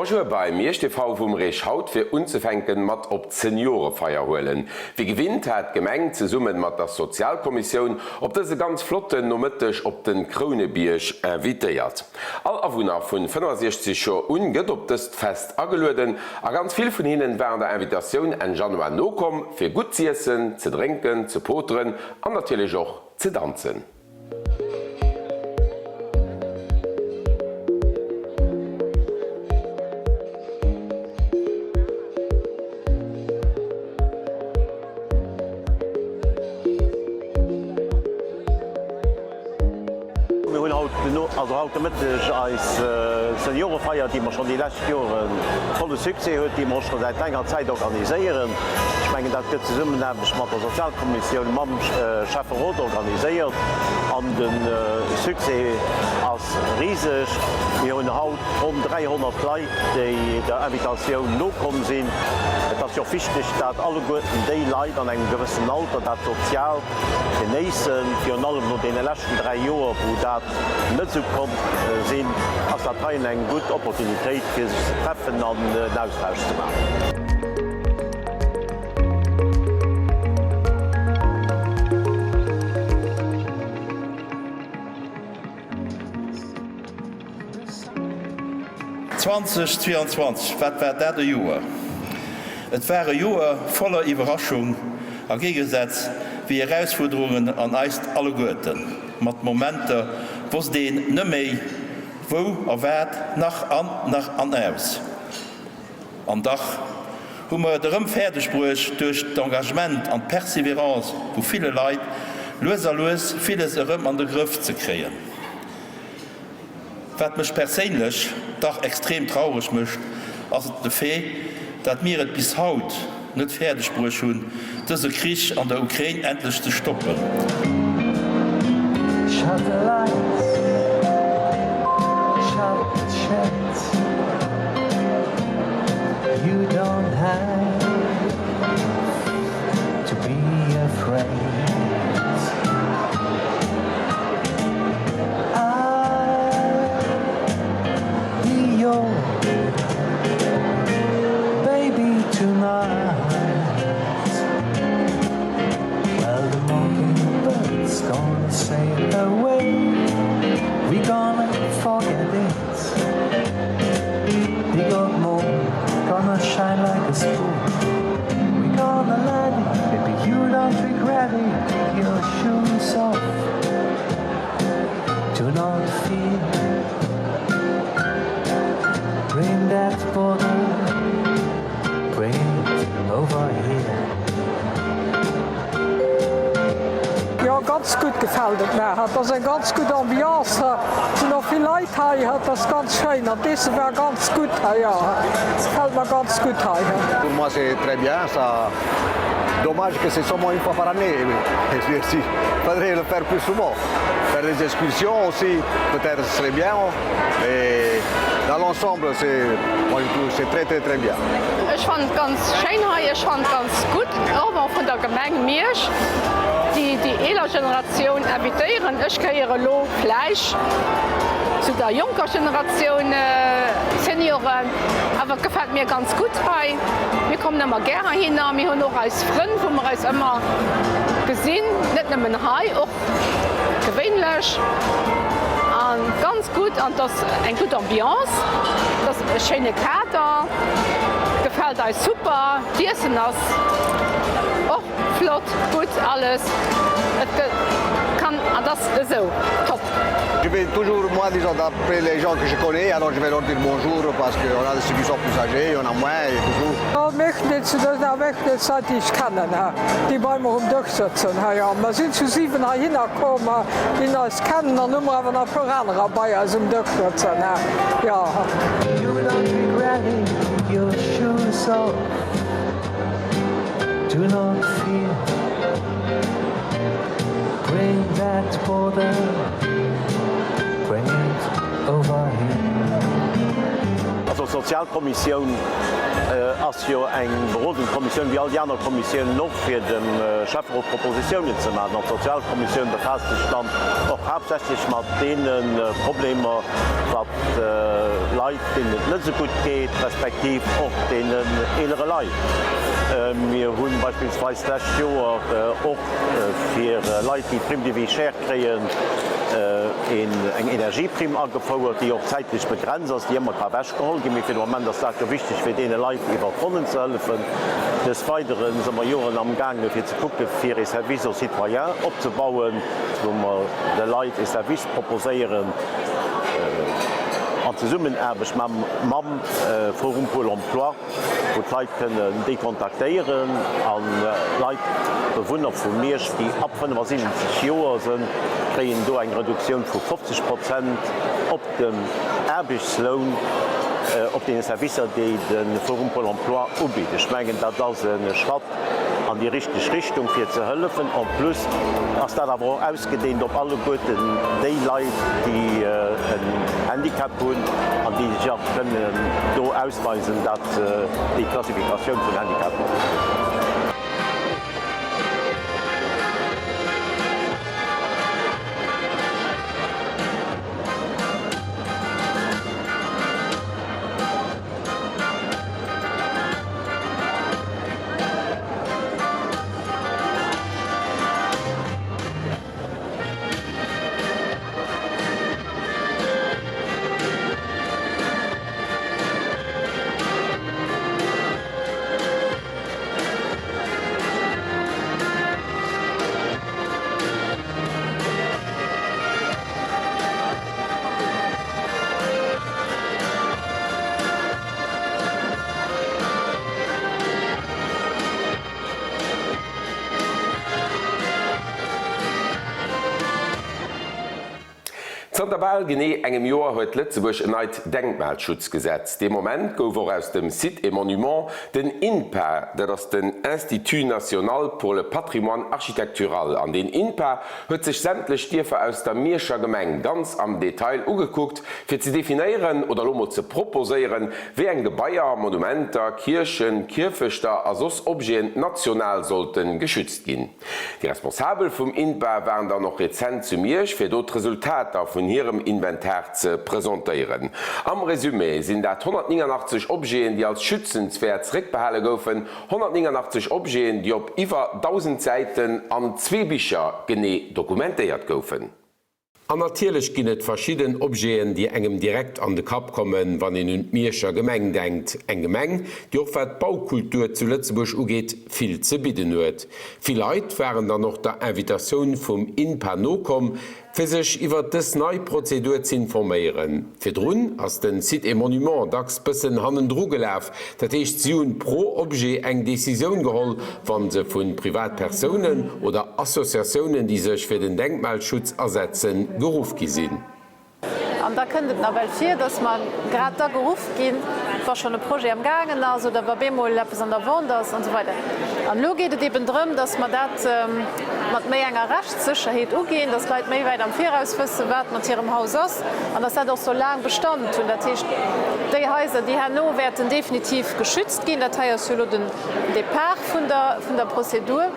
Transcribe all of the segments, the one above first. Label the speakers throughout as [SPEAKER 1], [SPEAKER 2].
[SPEAKER 1] Bonjour bei Miersch TV, wou mer iech haut fir unzefänken mat op d'Seniorefeier huelen. Wéi gewinnt hat d'Gemeng zesummen mat der Sozialkommissioun op dëse ganz flotten Nomëtteg op den Krounebierg invitéiert. All Awunner vun 65 Joer un gëtt op dëst Fest agelueden a ganz vill vun hinnen waren der Invitatioun Enn Januar nokomm fir gutt z'iessen, ze drénken, ze poteren an natierlech och ze danzen.
[SPEAKER 2] Mir hunn haut den, also haut de Mëtteg eis Seniorefeier, déi mer schonn déi lescht Jore volle Succès huet, déi mer och scho säit längerer Zäit organiséieren. Ech mengen, dat gëtt zesummenaarbecht mat der Sozialkommissioun, mam Schäfferot organiséiert an de Succès ass riseg. Mir hunn haut ronn 300 Leit, déi der Invitatioun nokomm sinn. Et ass jo och wichteg, dat alleguerten déi Leit an engem gewëssenen Alter dat Soziaalt genéissen. Virun allem no deene leschten 3 Joer, wou dat net esou konnt sinn, ass dat heien eng gutt Opportunitéit, fir sech ze treffen an en Austausch ze maachen.
[SPEAKER 3] 2022, wat war dat e Joer! Et war e Joer voller Iwwerraschung a Géigesätz wéi Erausfuerderungen an eist alleguerten. Mat Momenter wosst een neméi wou a wat, nach an, nach an aus. An dach hu mer et erëm fäerdeg bruecht, duerch d'Engagement an d'Persévérance vu ville Leit, lues a lues villes erëm an de Grëff ze kréien. Wat mech perséinlech dach extrem traureg mécht, ass de Fait, dat mir et bis haut net fäerdeg bruecht hunn, dëse Krich an der Ukrain endlech ze stoppen.
[SPEAKER 4] Baby tonight Well the mockingbird's gonna sail away We gonna forget it The old moon gonna shine like a spoon We gonna let it, baby you don't regret it Take your shoes off Do not fear Bring that bottle Bring it over here.
[SPEAKER 5] Jo ganz gutt gefällt et mär, et ass eng ganz gutt Ambiance, et sinn och vill Leit hei, et ass ganz schéin an d'Eesse war ganz gutt hei, jo gefällt mer ganz gutt hei.
[SPEAKER 6] Pour moi c'est très bien ça dommage que c'est seulement une fois par année il faudrait le faire plus souvent faire des excursions aussi peut-être ce serait bien mais dans l'ensemble c'est moi je trouve c'est très très très bien.
[SPEAKER 7] Ech fannen et ganz schéin hei, ech fannen et ganz gutt och mol vun der Gemeng Miersch déi déi eeler Generatioun invitéieren. Ech gehéiere elo vläicht zu der jonker Generatioun Senioren, awer et gefält mir ganz gutt hei. Mir kommen ëmmer gär heihinner, mir hunn och eis Frënn wou mer eis ëmmer gesinn, net nëmmen hei, och gewéinlech a ganz gutt an et ass eng gutt Ambiance, et ass e schéine Kader, gefält eis super, d'Iessen ass och flott, gutt alles, et kann an et ass esou top.
[SPEAKER 6] Je vais toujours moi disons d'après les gens que je connais alors je vais leur dire bonjour parce que on a ceux qui sont plus âgés, on a moins et toujours.
[SPEAKER 5] Meeschtens Leit déi ech kennen, déi bei mer um Dësch sëtzen hei a mer sinn zu 7 heihinner komm, déi eis kennen an hu mer awer nach e puer anerer bei eis um Dësch sëtzen, jo.
[SPEAKER 4] You don't regret it, your shoes off Do not fear Bring that border Bring it over here.
[SPEAKER 2] Also. D'Sozialkommissioun ass jo eng berodend Kommissioun, wéi all déi aner Kommissiounen och, fir dem Schäfferot Propositiounen ze maachen. An d'Sozialkommissioun befaasst sech dann och haaptsächlech mat deene Problemer, wat Leit, deenen et net esou gutt geet, respektiv och deenen eelere Leit. Mir hu beispillsweis d'lescht Joer och fir Leit, déi d'Prime de vie chère kréien, eng Energieprimm agefouert, déi och zäitlech begrenzt ass, déi ëmmer ka ewechgeholl ginn. Mee fir de Moment ass dat jo wichteg, fir deene Leit iwwer d'Ronnen ze hëllefen. Des Weidere si mer Joren amgaange fir ze kucke fir ee Service aux citoyens opzebauen, wou mer de Leit ee Service proposéieren an Zesummenaarbecht mam Forum Pôle emploi, wou d'Leit kënnen déi kontaktéieren an Leit, Bewunner vu Miersch, déi ab 75 Joer sënn, kréien do eng Reduktioun vu 50 Prozent op dem Aarbechtsloun op deene Servicer, déi de Forum Pôle emploi ubitt. Ech mengen, dat ass e Schratt an déi richteg Richtung, fir ze hëllefen. En plus ass dat awer och ausgedehnt op alleguerten déi Leit, déi en Handicap hunn an déi sech och kënnen do ausweisen, datt se déi Klassifikatioun vun Handicap hunn.
[SPEAKER 1] Zanter bal genee engem Joer huet Lëtzebuerg en neit Denkmalschutzgesetz. Dee Moment gouf och aus dem Sites et Monuments den INPA, dat ass den Institut national pour le patrimoine architectural. An deen INPA huet sech sämtlech Dierfer aus der Mierscher Gemeng ganz am Detail ugekuckt, fir ze definéieren oder lo mol ze proposéieren, wéi eng Gebaier, Monumenter, Kierchen, Kierfechter a soss Objeten national sollte geschützt ginn. Déi Responsabel vum INPA waren dann och rezent zu Miersch, fir do d'Resultater vun hirem Inventar ze presentéieren. Am Resumé sinn dat 189 Objeten, déi als schützenswäert zeréckbehale goufen, 189 Objeten, déi op iwwer 1.000 Säiten an zwee Bicher genee dokumentéiert goufen. An natierlech ginn et verschidden Objeten, déi engem direkt an de Kapp kommen, wann een un d'Mierscher Gemeng denkt. Eng Gemeng, déi och wat d'Baukultur zu Lëtzebuerg ugeet, vill ze bidden huet. Vill Leit waren dann och der Invitatioun vum INPA nokomm, Fir sech iwwert dës nei Prozedur z'informéieren. Virdrun ass den Sites et Monuments dacks bëssen hannendru gelaf, dat heescht si hunn pro Objet eng Decisioun geholl, wann se vu Privatpersounen oder Associatiounen, déi sech fir den Denkmalschutz asetzen, geruff gi sinn.
[SPEAKER 8] An da kënnt et nawell vir, dass mer grad da geruff ginn, wa schonn e Projet am gaangen ass oder wa bemol eppes an der Vente ass an esou weider. An elo geet et eben drëm, dass mer dat mat méi enger Rechtssécherheet uginn, dass d'Leit méi wäit am Viraus wëssen, wat mat hirem Haus ass an dass dat och soll laang Bestand hunn. Dat heescht, déi Haiser, déi herno wäerten definitiv geschützt ginn, dat hei ass jo elo den Départ vun der, vun der Prozedur,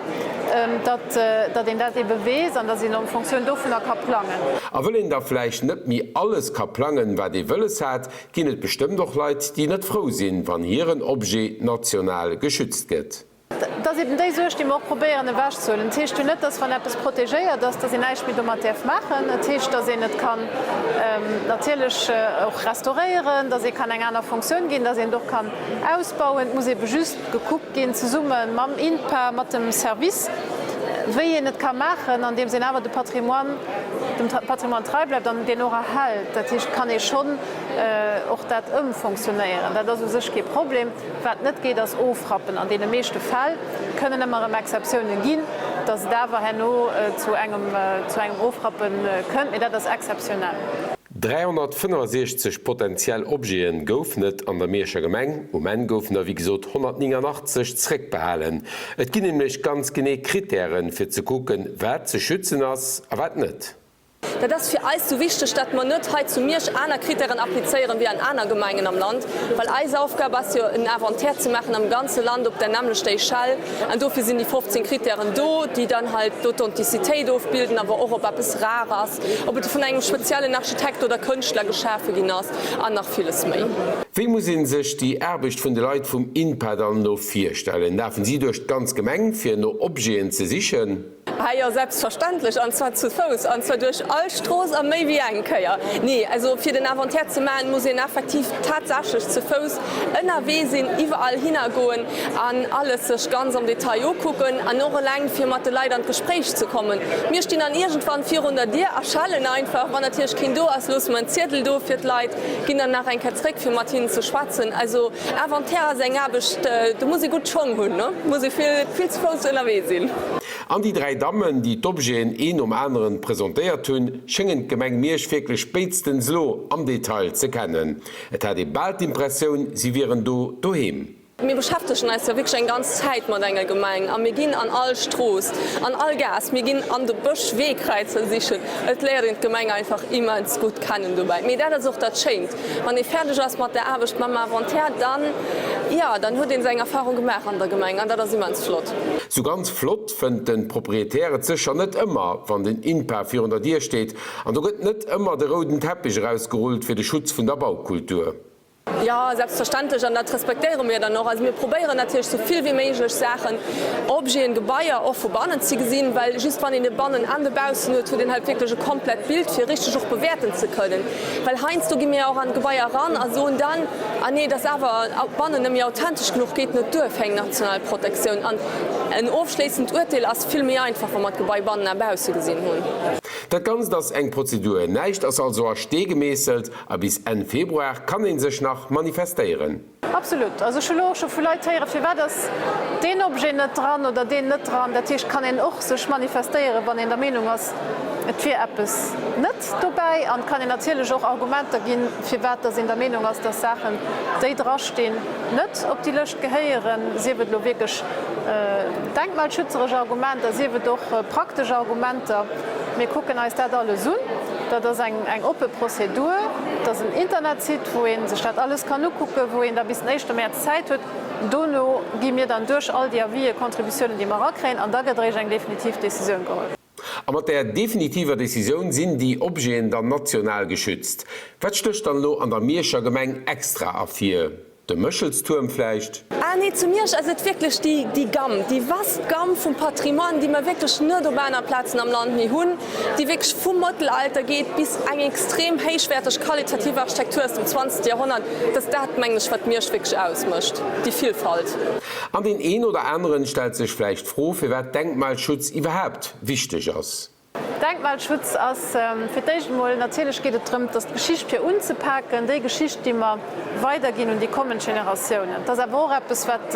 [SPEAKER 8] datt, datt een dat ebe weess an datt een en Fonctioun dovunner ka plangen.
[SPEAKER 1] A wëll een da vläicht net méi alles ka plangen, wat ee wëlles hat, ginn et bestëmmt och Leit, déi net frou sinn, wann hiren Objet national geschützt gëtt.
[SPEAKER 8] Et ass eben déi Suerg, déi mer och probéieren ewechzehuelen. Et heescht jo net, dass wann eppes protegéiert ass, dass een näischt méi domat däerf maachen. Et heescht, dass een et kann natierlech och restauréieren, dass ee kann eng aner Fonctioun ginn, dass een et och kann ausbauen. Et muss ebe just gekuckt ginn, zesumme mam INPA, mat dem Service, wéi een et ka maachen, andeems een awer de Patrimoine, dem Patrimoine trei bleift an deen och erhält. Dat heescht, et kann ee schonn och dat ëmfonctionnéieren. Dat ass u sech kee Problem. Wat net geet, ass ofrappen. An deene meeschte Fäll kënnen ëmmer erëm Exceptiounen ginn, datt et awer herno zu engem, zu engem Ofrappe kënnt, mee dat ass exceptionnel.
[SPEAKER 1] 365 potentiell Objete goufen et an der Mierscher Gemeng, um Enn goufen der wéi gesot 189 zréckbehalen. Et ginn nämlech ganz genee Krittären, fir ze kucken, wat ze schützen ass a wat net.
[SPEAKER 9] Dat ass fir eis sou wichteg, datt mer net hei zu Miersch aner Kritären applizéieren wéi an aner Gemengen am Land, well eis Aufgab ass jo en Inventaire ze maachen am ganze Land op der nämmlechter Echelle. An dofir sinn déi 15 Kritären do, déi dann halt d'Authentizitéit ofbilden, awer och ob eppes rar ass, ob et vun engem speziellen Architekt oder Kënschtler geschafe ginn ass an nach villes méi.
[SPEAKER 1] Wéi muss een sech déi Aarbecht vun de Leit vum INPA dann elo virstellen? Lafen si duerch d'ganz Gemeng fir no Objeten ze sichen?
[SPEAKER 9] Ha jo, selbstverständlech, an zwar zu Fouss, an zwar duerch all Strooss a méi wéi eng Kéier. Nee, also fir den Inventaire ze maachen, muss een effektiv tatsächlech zu Fouss ënnerwee sinn, iwwerall hinner goen an alles sech ganz am Detail ukucken an och eleng fir mat de Leit an d'Gespréich ze kommen. Mir stinn dann iergendwann virun der Dier a schellen einfach. Wann natierlech keen do ass, loosse mer en Ziedel do fir d'Leit, ginn dann nach eng Kéier zréck fir mat hinnen ze schwätzen. Also Inventaire ass eng Aarbecht, do muss ee gutt Schong hunn, muss ee vill, vill zu Fouss ënnerwee sinn.
[SPEAKER 1] An déi 3 Dammen, déi d'Objeten een nom aneren presentéiert hunn, schéngen d'Gemeng Miersch wierklech spéitstens elo am Detail ze kennen. Et hat ee bal d'Impressioun, si wieren do doheem.
[SPEAKER 9] Mir beschäftegen eis jo wierklech eng ganz Zäit mat enger Gemeng a mir ginn an all Strooss, an all Gaass, mir ginn an de Bësch Weekräizer sichen. Et léiert een d'Gemeng einfach immens gutt kennen dobäi. Mee dat ass och dat Schéint, wann ee fäerdeg ass mat der Aarbecht, mam Inventaire, dann, jo, dann huet een seng Erfahrung gemaach an der Gemeng an dat ass immens flott.
[SPEAKER 1] Sou ganz flott fënnt den Proprietär et sécher net ëmmer, wann den INPA virun der Dier steet an do gëtt net ëmmer de rouden Teppich erausgerullt fir de Schutz vun der Baukultur.
[SPEAKER 9] Jo, selbstverständlech, an dat respektéiere mir dann och. Also mir probéieren natierlech sou vill wéi méiglech Saachen, Objeten, Gebaier och vu bannen ze gesinn, well just wann een e Bannen an e Baussen huet, huet een halt wierklech e komplett Bild fir richteg och bewäerten ze kënnen. Well heiansdo gi mir och an d'Gebaier eran a soen dann, ah nee, dat ass awer bannen net méi authentesch genuch, geet net duer fir eng national Protektioun. An en ofschléissend Urteel ass vill méi einfach, wa mer d'Gebai bannen a bausse gesinn hunn.
[SPEAKER 1] Dat Ganzt ass eng Prozedur, näischt ass also a Stee gemeesselt a bis Enn Februar kann ee sech nach manifestéieren.
[SPEAKER 8] Absolut. Also ech hu lo och scho vu Leit héieren, firwat ass deen Objet net dran oder deen net dran. Dat heescht, kann een och sech manifestéieren, wann een der Meenung ass, et wier eppes net dobäi. An et kann een natierlech och Argumenter ginn, firwat datt een der Meenung ass, datt Saachen, déi drastinn, net op déi Lëscht gehéieren, sief et elo wierklech denkmalschützeresch Argumenter, sief et och praktesch Argumenter. Mir kucken eis dat alles un. Dat ass eng oppe Prozedur. Et ass en Internetsite, wou ee sech dat alles kann ukucken, wou een da bis den éischte Mäerz Zäit huet. Dono gi mir dann duerch all déi Avisë, Contributiounen, déi mer erakréien, an da gëtt eréischt eng definitiv Decisioun geholl.
[SPEAKER 1] A mat där definitiver Decisioun sinn déi Objeten dann national geschützt. Wat stécht dann elo an der Mierscher Gemeng extra ervir? De Méchelstuerm vläicht?
[SPEAKER 9] Ah nee, zu Miersch ass et wierklech déi déi Gamme, déi vast Gamme vum Patrimoine, déi mer wierklech net op aner Plazen am Land méi hunn, déi wierklech vum Mëttelalter geet bis eng extrem héichwäerteg qualitativ Architektur aus dem zwanzegste Joerhonnert. Dat ass dat, mengen ech, wat Miersch wierklech ausmécht, déi Villfalt.
[SPEAKER 1] An deen een oder aneren stellt sech vläicht d'Fro, firwat Denkmalschutz iwwerhaapt wichteg ass.
[SPEAKER 8] Denkmalschutz ass fir d'éischt emol, natierlech geet et drëm, dass d'Geschicht fir unzepaken, déi Geschicht, déi mer weiderginn un déi kommend Generatiounen. Et ass awer och eppes, wat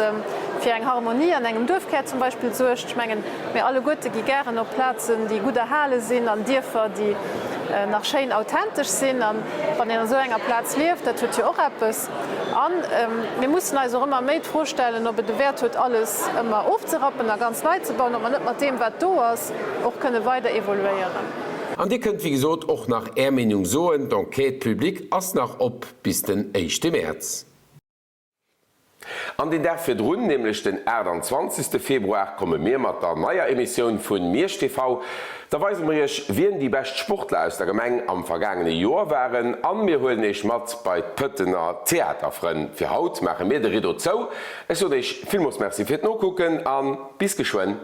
[SPEAKER 8] fir eng Harmonie an engem Duerfkär zum Beispill suergt. Ech mengen, mir alleguerte gi gären op Plazen, déi gutt erhale sinn, an Dierfer, déi nach schéin authentesch sinn. A wann een an esou enger Plaz lieft, dat huet jo och eppes. A mir mussen eis och ëmmer méi d'Fro stellen, ob et e Wäert huet, alles ëmmer ofzerappen a ganz nei ze bauen, ob mer net mat deem, wat do ass, och kënne weider evoluéieren.
[SPEAKER 1] An Dir kënnt wéi gesot och nach Är Meenung soen, d'Enquête publique ass nach op bis den éischte Mäerz. An deen Dag virdrun, nämlech den 28. Februar, komme mir mat der neier Emissioun vun Miersch TV. Da weise mer iech wien déi bescht Sportler aus der Gemeng am vergaangene Joer waren an mir huelen iech mat bei d'Pëttener Theaterfrënn. Fir haut maache mir de Rideau zou. Ech soen iech villmools Merci fir d'Nokucken an bis geschwënn.